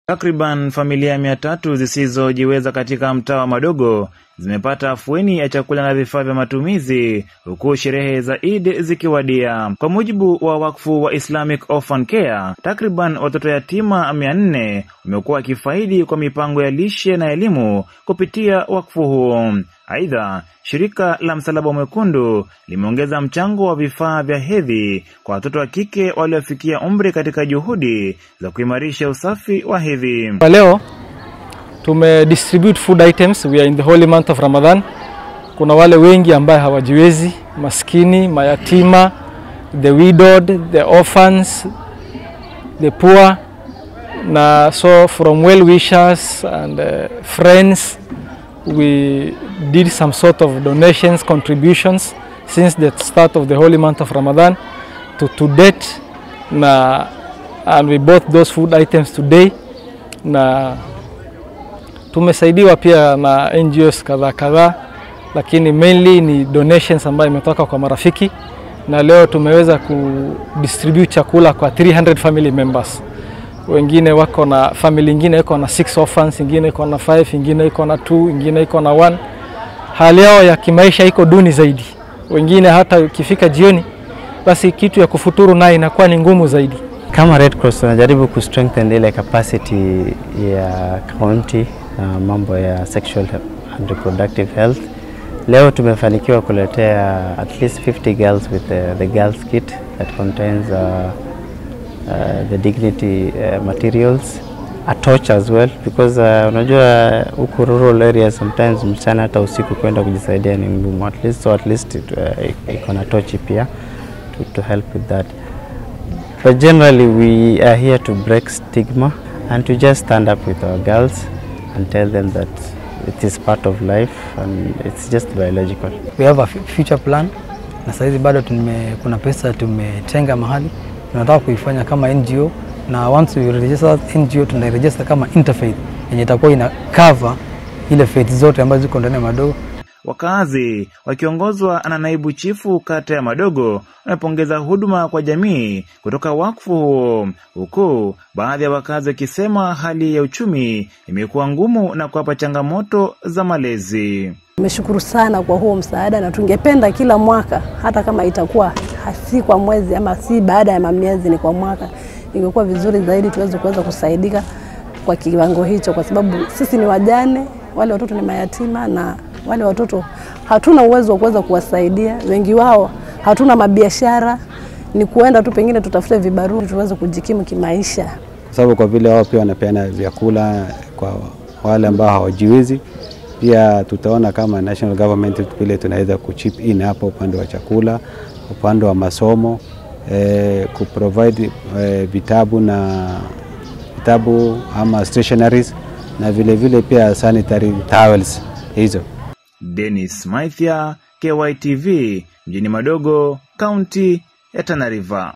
Takriban familia 300 zisizojiweza katika mtaa wa Madogo zimepata afueni ya chakula na vifaa vya matumizi huku sherehe za Eid zikiwadia. Kwa mujibu wa wakfu wa Islamic Orphan Care, takriban watoto yatima 400 wamekuwa wakifaidi kwa mipango ya lishe na elimu kupitia wakfu huo. Aidha, shirika la Msalaba Mwekundu limeongeza mchango wa vifaa vya hedhi kwa watoto wa kike waliofikia umri katika juhudi za kuimarisha usafi wa hedhi. Kwa leo tume distribute food items. We are in the holy month of Ramadan. Kuna wale wengi ambaye hawajiwezi, maskini, mayatima, the widowed, the orphans, the poor. Na so from well wishers and friends, we did some sort of donations, contributions since the start of the holy month of Ramadan to date. Na and we bought those food items today. Na tumesaidiwa pia na NGOs kadhaa kadhaa, lakini mainly ni donations ambayo imetoka kwa marafiki, na leo tumeweza kudistribute chakula kwa 300 family members. Wengine wako na family, ingine iko na 6 orphans, ingine iko na 5, ingine iko na 2, ingine iko na 1. Hali yao ya kimaisha iko duni zaidi. Wengine hata ikifika jioni basi kitu ya kufuturu naye inakuwa ni ngumu zaidi. Kama Red Cross tunajaribu ku strengthen ile capacity ya county na mambo ya sexual and reproductive health. Leo tumefanikiwa kuletea at least 50 girls with the girls kit that contains the dignity materials, a torch as well, because unajua huku rural areas sometimes mchana hata usiku kwenda kujisaidia ni ngumu, at least so at least iko na torch pia to help with that. But generally we are here to break stigma and to just stand up with our girls and tell them that it is part of life and it's just biological. We have a future plan, na saizi bado kuna pesa tumetenga mahali tunataka kuifanya kama NGO, na once we register NGO tunaregister kama interfaith yenye itakuwa ina cover ile faith zote ambazo ziko ndani ya Madogo. Wakazi wakiongozwa na naibu chifu kata ya Madogo wamepongeza huduma kwa jamii kutoka wakfu huo, huku baadhi ya wakazi wakisema hali ya uchumi imekuwa ngumu na kuwapa changamoto za malezi. Nimeshukuru sana kwa huo msaada, na tungependa kila mwaka, hata kama itakuwa si kwa mwezi ama si baada ya miezi, ni kwa mwaka, ingekuwa vizuri zaidi tuweze kuweza kusaidika kwa kiwango hicho, kwa sababu sisi ni wajane, wale watoto ni mayatima, na wale watoto hatuna uwezo wa kuweza kuwasaidia. Wengi wao hatuna mabiashara, ni kuenda tu pengine tutafute vibarua tuweze kujikimu kimaisha. Kwa sababu kwa vile wao pia wanapeana vyakula kwa wale ambao hawajiwezi, pia tutaona kama national government vile tunaweza kuchip in hapo upande wa chakula, upande wa masomo, kuprovide vitabu na vitabu ama stationaries, na vile vile pia sanitary towels hizo. Dennis Maithia, KYTV, mjini Madogo, kaunti ya Tana River.